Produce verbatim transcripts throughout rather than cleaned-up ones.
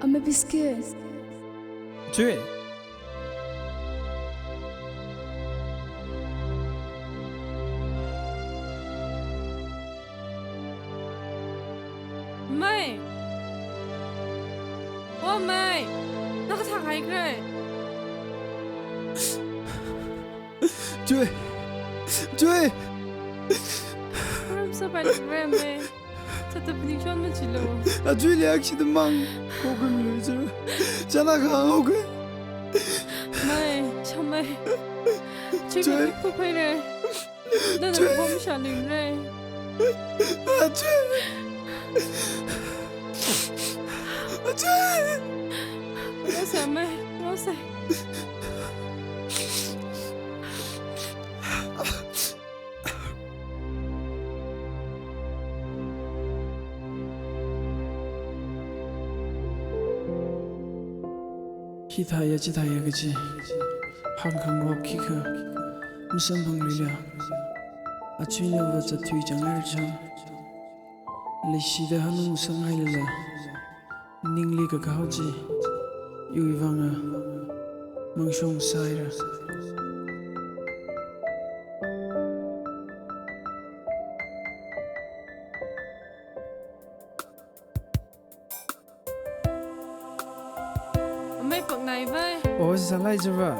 Amei biscuit. Chui. Mei. O mei. Na kathā kahai khala? Chui. Chui. Ram sa pai le mei. Thāda phaningchon machilu. Achuili akshida mang. Kokum lui chara. Chana ka oke. Mei, shamei. Chui. Chui. Ko pai le. Nana Chui. Pom sha lui le. Chui. Chui. Rosa mei, rosa. Hithāya chithāya kachi hāngkhangarok khikha masamphangluila, achuina va zatthui chang airchang, leishida hanungsang hailala, ningli kakahao chi iwui vanga mangshong sāhaira. Amei paknai vai. O, sālai chava.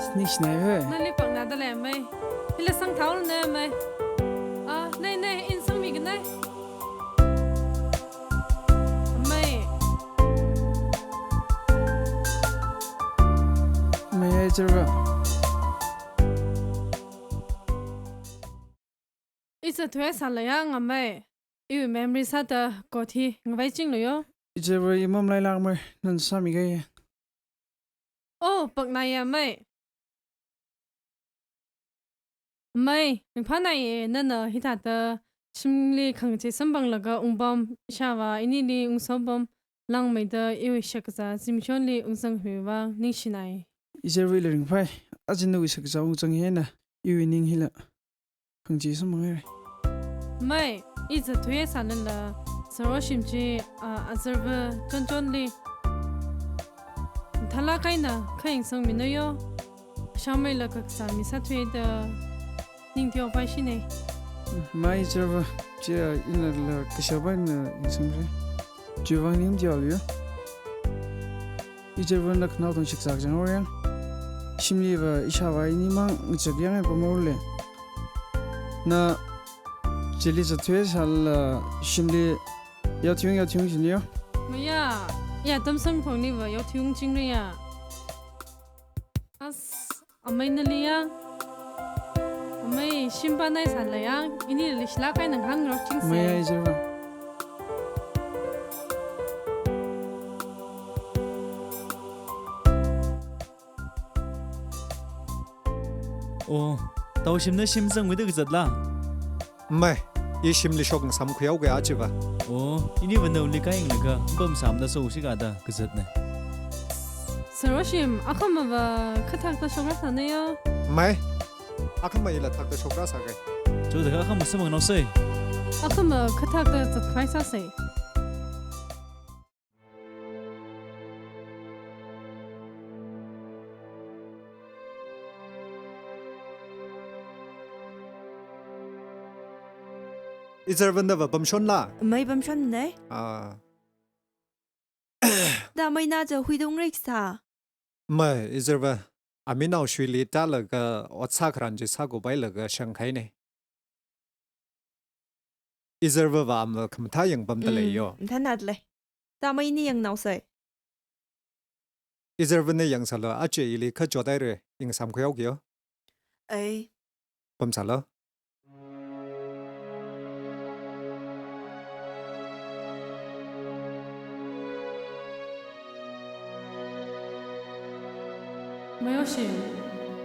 Sningshinai vai. Nali pakna da lei amei. Hila sangthao na amei. Ah, nei, nei, ina sangmi kanai. Amei. Amei ai chava. Iza thuisā lei yang amei. Iwui memory sāda kothi ngavai chinglu yo. Iza va imam lai lang mei, nana sāmi kahai. Oh, paknai ya mei. Mei, ringphānai ye, nana hithāda shimli khangachei samphanglaga ungpam, ishāvā inili ungso pam, langmeida iwui shakazā zimiksho li ungzang hiwui vang ningshinai. Iza va ila ringphāi, aja nawui shakazā ungzang hina, iwui ning hila khangachei samphang haira. Mei, iza thuisā lala, Sir Oshim chi, a, azarva chonchonli mathālāk eina khayangsangmina yo. Shamei la kakazā mi sāthuida ning teopai shinei. Mei, iza va, chia inala kashap eina yangsangre. Chiwui vang ning teolu yo. Iza va na khanao tang shakzak jang haowa yang. Shimli va ishāvā ini mang ngachak yang e pamole. Na chili zatthui sālala shimli yaothui yaothui shini yo. Maya, ya tamsang phangli va yaothui chingri ya. As, amei nali yang. Amei, shim panai sālala yang. Inili shilāk eina hāngrok chingse. Maya, iza va. Oh, Taoshim na shim zangwui da kazatla? Mei, i shimli shok ngasam khuihaoki aja va. Oh, ini va nawuili kayanglaga, pamsāmada so shikada kazatna. Sir Oshim, akhama va kathakta shokrasāna yo. Mei, akhama ila thakta shokrasāki. Chodakha akhama samphangnaosei. Akhama kathakta zatkhavai sāsei. Iza va na va pamshonla? Mei, pamshonnei. Ah. Da mei na ja huidung riksa. Mei, iza va. Aminao shuili tālaga ot sākharan chi sākupailaga shangkhainei. Iza va va ama khamathā yangpamda lei yo. Mm, mathānada lei. Da mei ini yangnaosei. Iza va na yangsālu, aja ili kachot haira, i ngasam khuihaoki yo. Ei. Pamsālu. Mei Oshim,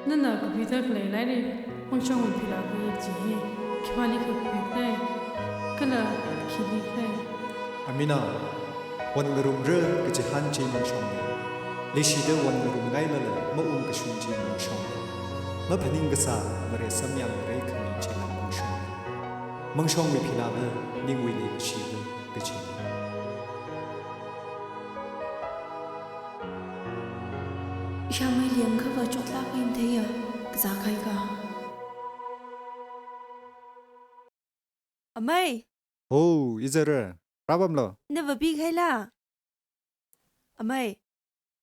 nana kapida khalei lairik, Wangshong Wungphila kaji hi, khipālikha kapidei, kala khili khalei. Aminao, won ngarumra kachi han chi mangshongna. Leishida won ngarumngailala, maungkashung chi mangshongna. Maphaning kasā, mare samyang mare khami chila mangshongna. Mangshong miphinava ningwuili shiva kachi. Shamei liang khava chotlāk eina theiya, kazā khaika. Amei! Oh, Izarva, rāpamlo? Nava pikahaila? Amei,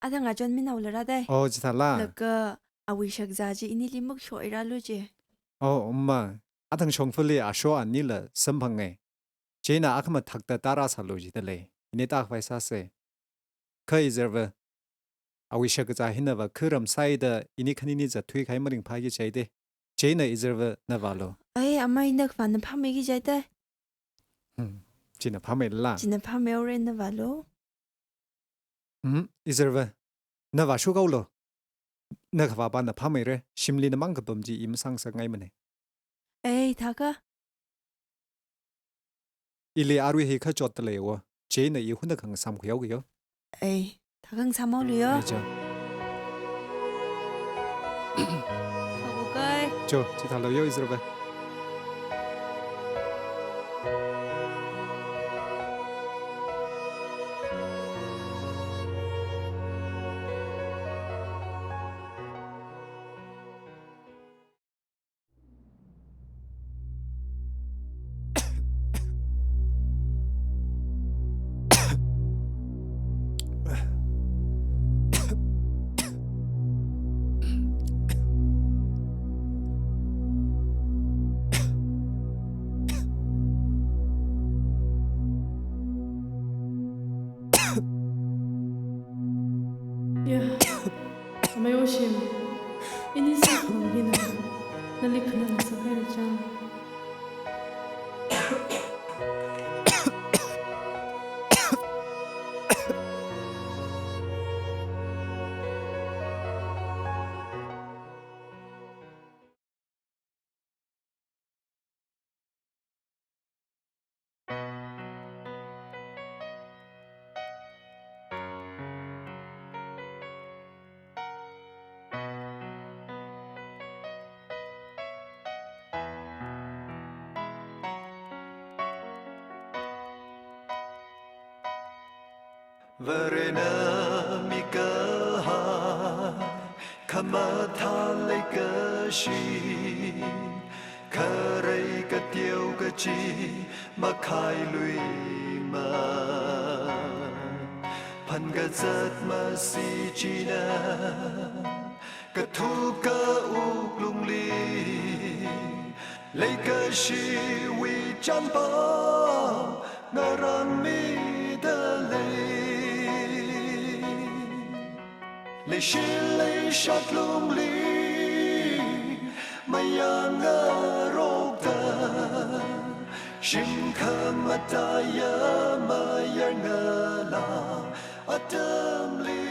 athang achonminao la rādai. Oh, chithāla? Laga awui shakzā chi inili makashoirālu chi. Oh, mma, athang shongfali asho anila samphange. Chieina akhama thakta tārāsālu jidalei. Ini tākhavai sāsei. Kha Izarva, awui shakzā hinava kharam sāida ini khanini zatthui kahai maringphāki jihaide. Chieina Izarva na vālu. Ai, amei, na khavā na phāmeiki jihaida. Hmm, china phāmeila? China phāmeihaora, na vālu. Hmm, Izarva, na vāshok haolu. Na khavāpana phāmeira, shimli namang kapam chi i masāngasakngaimane. Ei, thākha. Ili arui hi kha chotdalei wo, chieina i hunda khangasam khuihaoki yo. Ei, thākha ngasam haolu yo. Ei, cho. Thākha kai. Cho, chithālo yo, Izarva. Ya, amei Oshim, ini sākhanang hina, nali khanang sākhaira chang. Varena mikahai khamathā leikashi, kharei kateo kachi makhailuimana. Phankazat masi china kathuk kawuklungli, leikashiwui chānpao ngarānmidalei. Leishili shatlungli mayāngarokta, shim khamataiya mayarngala atamli.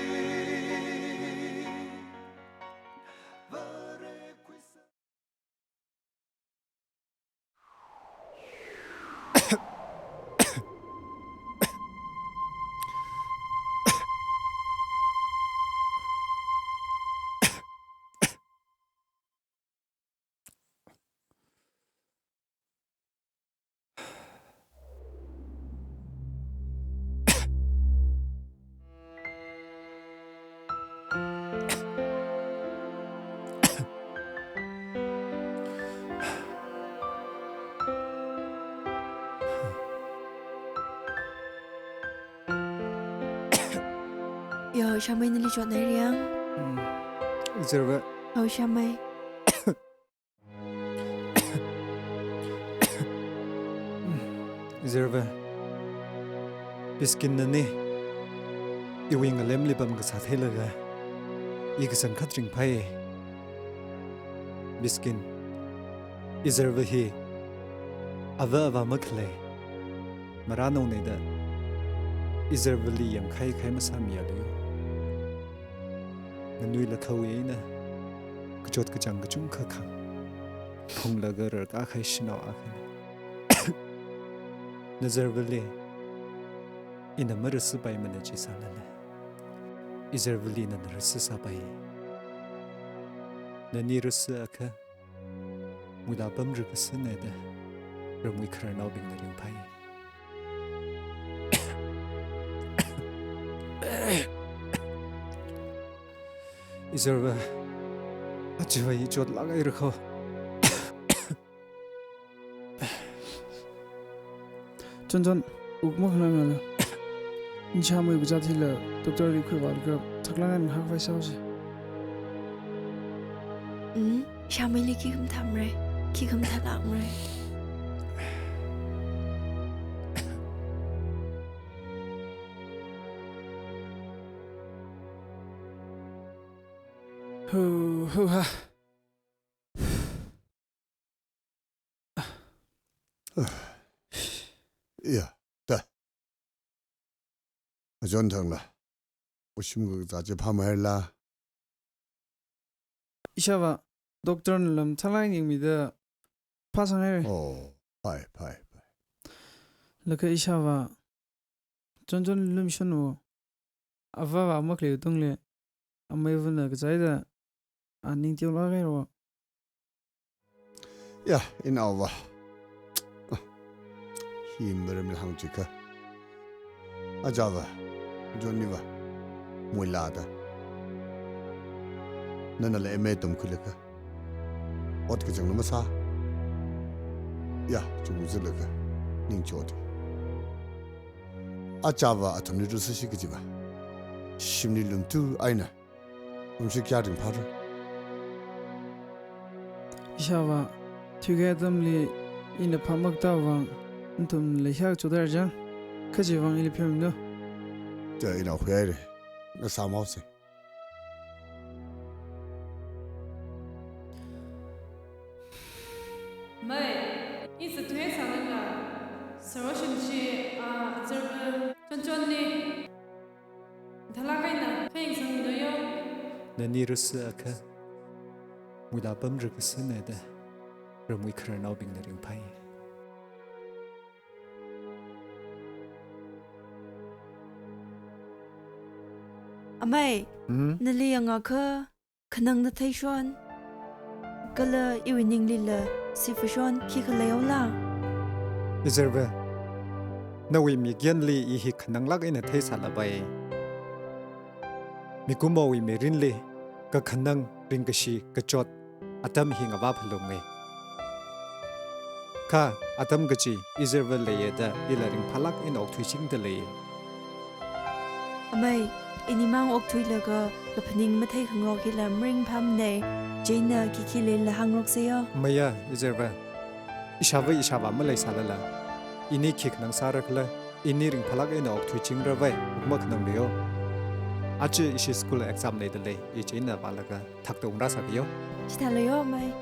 Yo, Shamei, nali chotnai riang. Hmm. Izarva. Oh, Shamei. Izarva, Biskin nani iwui ngalemli pamkasā theilaga i kachangkhat ringphai. Biskin, Izarva hi ava avā makhalei, marānaona da Izarvali yangkhai khai masāmialu. Nganuilakha eina kachot kachāng kachungkha khang phunglaga rarkā kahai shanao akhana. Nazarvali ina marasipaimana chi sālala, Izarvali nana rasi sāpai. Nani rasiakha, muila pamra kasāna da ramwui khararnaobingna ringphai. Izarva, achiva i chotlāk haira kho. Chonchon, wuk makhanangla. Nishāmei kazāt hila, doctor li khuivālaga, thaklāk eina ngahākhavai sāsa. Mm, ishāmeili khikha mathāmara, khikha mathālākmara. Hu, hu, ha. Ya, ta. Achon thangla. Ushim kazā chi phāmei hairala. Ishāvā, doctor na lam thalai ningmida phāsang haira. Oh, phāi, phāi, phāi. Laga ishāvā, Chonchon lumshon wo. Avāvā makhalei tungli, amei vana kazāda, a ning teolāk haira. Ya, inaova. Hi maram hāng chikha. Achāvā, Johnny vā, muilāda. Nanala M A tamkhuilaga, ot kachāng na masā. Ya, chungzalaga, ning chotda. Achāvā athumli rusashi kajiva, shimli lumtu eina, umshi kya ringphāra. Ishāvā, thuikahai atamli ina phāmakatāwui vang, nathumla hiyākha chothaira chang, kajiwui vang ili pheomino. Cha ina huihaira, na sāmhaosa. Mei, i zathuihai sālala, sāroshin chi, a, Izarva, Chonchon ni, thalāk eina, khayangsangmino yo. Nani rusa akha, muilā pamra kasāna da, ramwui khararnaobingna ringphai. Amei, hmm? Nali yangakha, khanang natheishon. Kala iwui ninglila sifashon khikha leihaola. Izarva, nawui mikyanli i hi khananglāk eina theisālapai. Mikumowui mirinli, kakhanang, ringkashi, kachot, atam hi ngavā phalunga. Kha, atam kachi, Izarva leiya da, ila ringphālāk eina okthuichingda lei. Amei, inimang okthuilaga, kaphaning matheikhangarok hila maringphāmana, chieina khikhi leila hāngaroksa yo. Maya, Izarva. Ishāvā ishāvā maleisālala, ini khi khanang sāra khala, ini ringphālāk eina okthuichingra vai, wuk makhananglu yo. Aja ishi school exam leida lei, i chieina vālaga, thakta ungrāsāka yo. Chithālu yo, amei.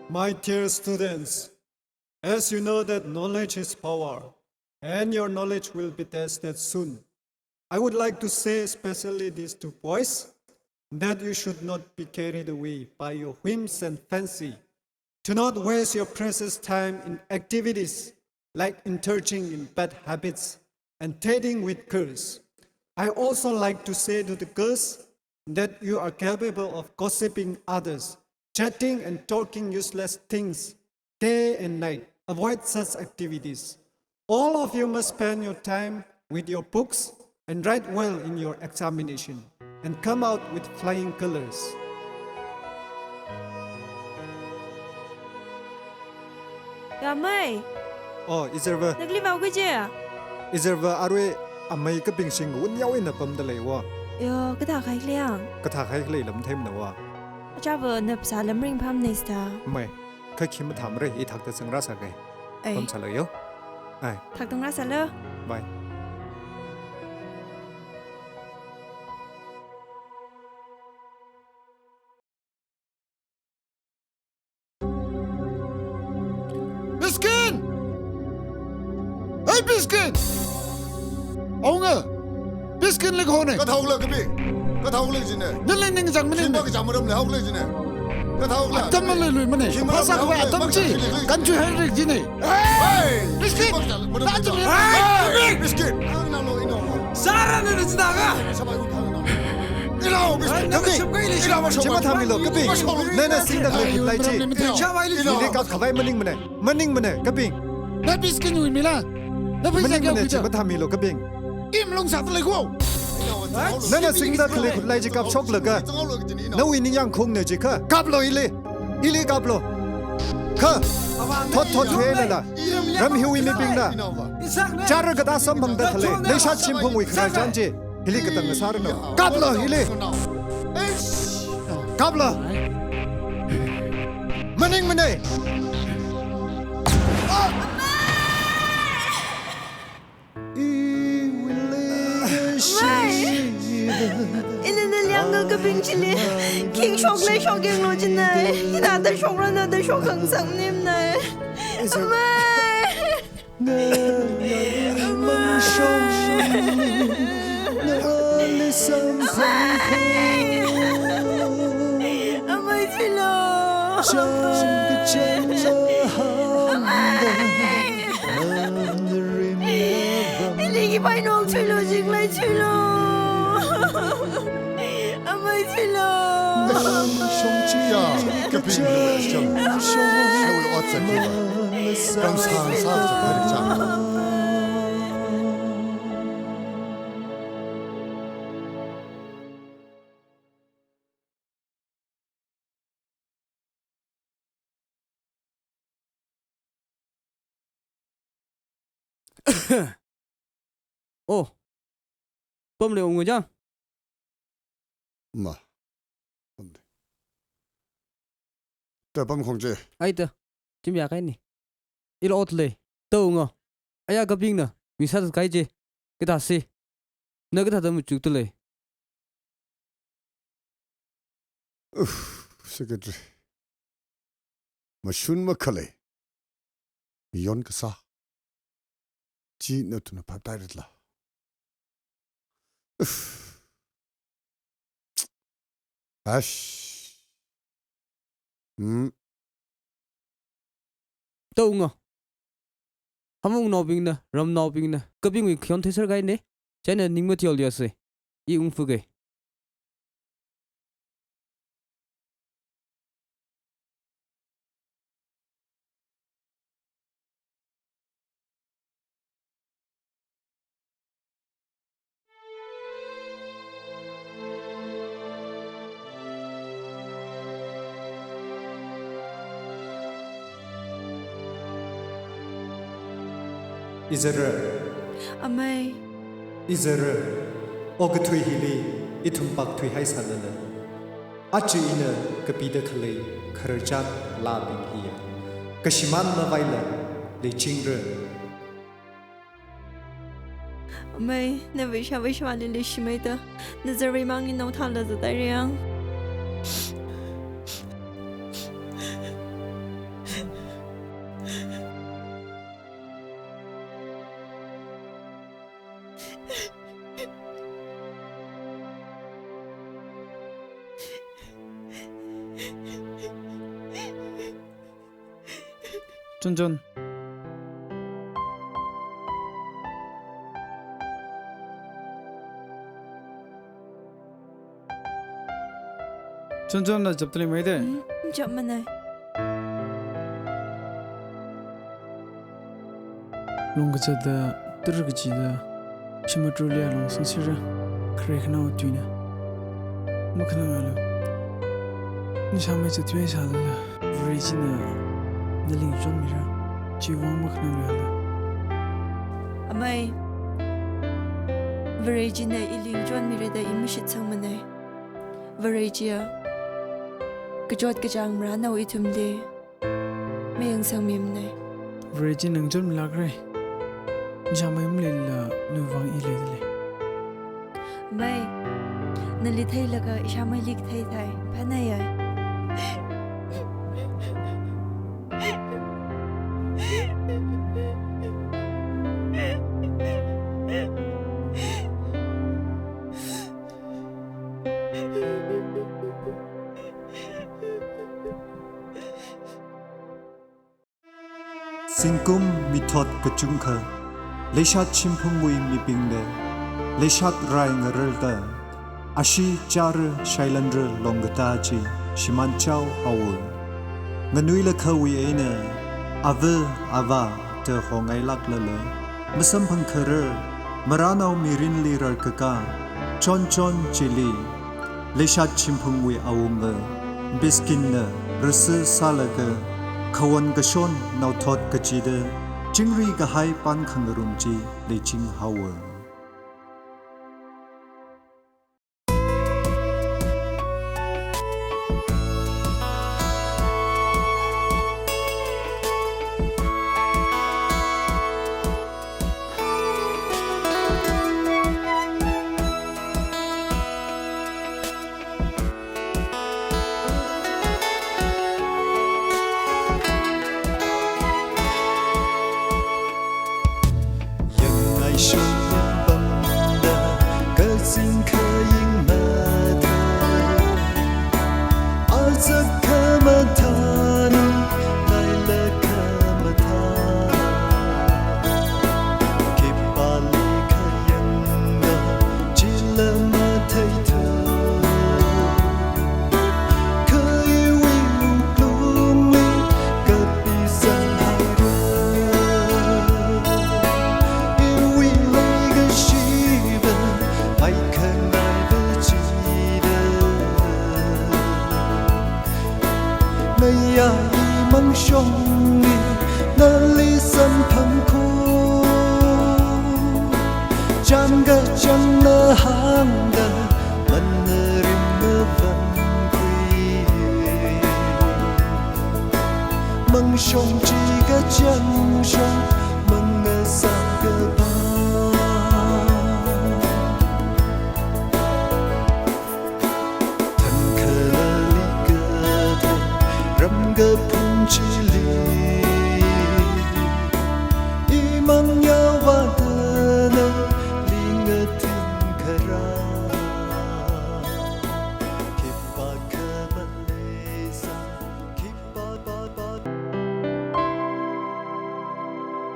My dear students, as you know that knowledge is power, and your knowledge will be tested soon, I would like to say especially these two boys, that you should not be carried away by your whims and fancy. Do not waste your precious time in activities like indulging in bad habits and dating with girls. I also like to say to the girls that you are capable of gossiping others, chatting and talking useless things day and night. Avoid such activities. All of you must spend your time with your books and write well in your examination and come out with flying colors. Ya amei. Oh, Izarva. Nali vāuki je. Izarva arui amei kapingshing wun yaoina pamda leiwo. Yo, kathākahai khala yang? Kathākahai khala lam theimana wo. Achāvā na phasāla maringphāmana sita. Mei, kha khi mathāmara, i thakta zangrāsāka. Ei. Pamsālu yo. Ei. Thakta ngarāsālu. Bye. Biskin! Hey, Biskin! Aunga! Biskin li khone! Kathāhokla kapi? Kathāhokla jine? Nali ningchāngmana. Shimba kachāng maram leihokla jine? Kathāhokla? Atam maleilui mana. Shimba phasā khavai atam chi. Kathāhokla? Kanchui haira jine. Hey! Biskin! Shimba kachāng maram leihokla. Hey! Biskin! Ang nalo ino. Sāra nana chithākha. Sabai u thang nalo. Kaping, chi mathāmilo, Kaping. Nana singda khalei khut lai chi hili kapkhavai maningmana, maningmana, Kaping. Maningmana, chi mathāmilo, Kaping. Nana singda khalei khut lai chi kapshoklaga, nawui ningyāng khongna jiakha, kaplo hili. Hili kaplo. Kha, thot thot thuilala, ram hiwui mibingna chara katā samphangda khalei leishat shimphungwui khararchan chi hili katang ngasāranu. Kaplo hili. Kaplo. Maningmana. Mai! Ina nali yāngakha Kaping chili khikshok leishok yanglu jinai. Ina da shokra, na da shok khangsang nimnai. Amai! Amai! Amai! Amai, thuilu! Amai! Ili khi painok thuilu, zinglai thuilu. Amai thuilu. Ya, Kaping, shall we ought to give her? Kamsang sa, sa, sa. Oh. Pamli ungu ja? Ma. Pamli. Ta pam khong je. Ai ta. Chim ya kai ni. Ila ot lei. Ta ungu. Aya Kapingna. Wisa kai je. Kathāsi. Na kathāda machukta lei. Uff, secretary. Mashun makhalei. Yon kasā. Chi nathumna phaptairatla. Uff. Ash. Hmm. Ta ungu. Hamungnaobingna, ramnaobingna, Kapingwui khayon theiser kahaina, chieina ning matheilu yase, i ungfuge. Izara. Amei. Izara. Okathui hili ithum pakthui haisālala, aja ina kapida khalei khararchan laabing hiya kashimān mavaila leichingra. Amei, na Vaishya Vaishya li leishimeida, na zarimang ina thāla zadairang. Chunchun. Chunchun, na chaptali maide? Hmm, chapmanei. Lung kazata, tara kachida, shimān trulia lung sangsira, khare khanao tuina. Makhananglu. Nishāmei chathui sālala, Varechina nali ngachonmira, chiwui vang makhananglu. Amei, Varechina ili ngachonmira da i mashitsangmanei. Varechiya kachot kachāng marānao ithumli mayangsangmimanei. Varechina ngachonmilākra. Nishāmei maleila nawui vang i leidalei. Amei, nali theilaga ishāmeili kathei thai, phanaiya. Zingkum mithot kachungkha, leishat shimphungwui mibingna leishat rai ngararda, Ashee chāra shailanra longkatā chi shimānchao haowa. Nganuilakha wui eina ava, avā da hongailāklala, masamphangkharar, marānao mirinli rarkakā Chonchon chili, Leishat Shimphungwui awunga Biskinna rasa sālaga, khawon kashon naothot kachida, chingri kahai pānkhangarum chi leiching haowa. Yangngai shong pamda, kazing khaying mathei, azak khamathāna, laila khamathā. Khipāli khayangda, chila matheithu. Kha iwui wuklungli kapisang haira. Iwui leikashiva, maikhanaiva chida. Ngayā imang shongli, nali samphangkhui. Chāng kachāngna hāngda, manna ringna vānkhui. Mang shong chi kachāng shong, mang ngasāng kapā. Thangkhalali kathei, ram kaphung chili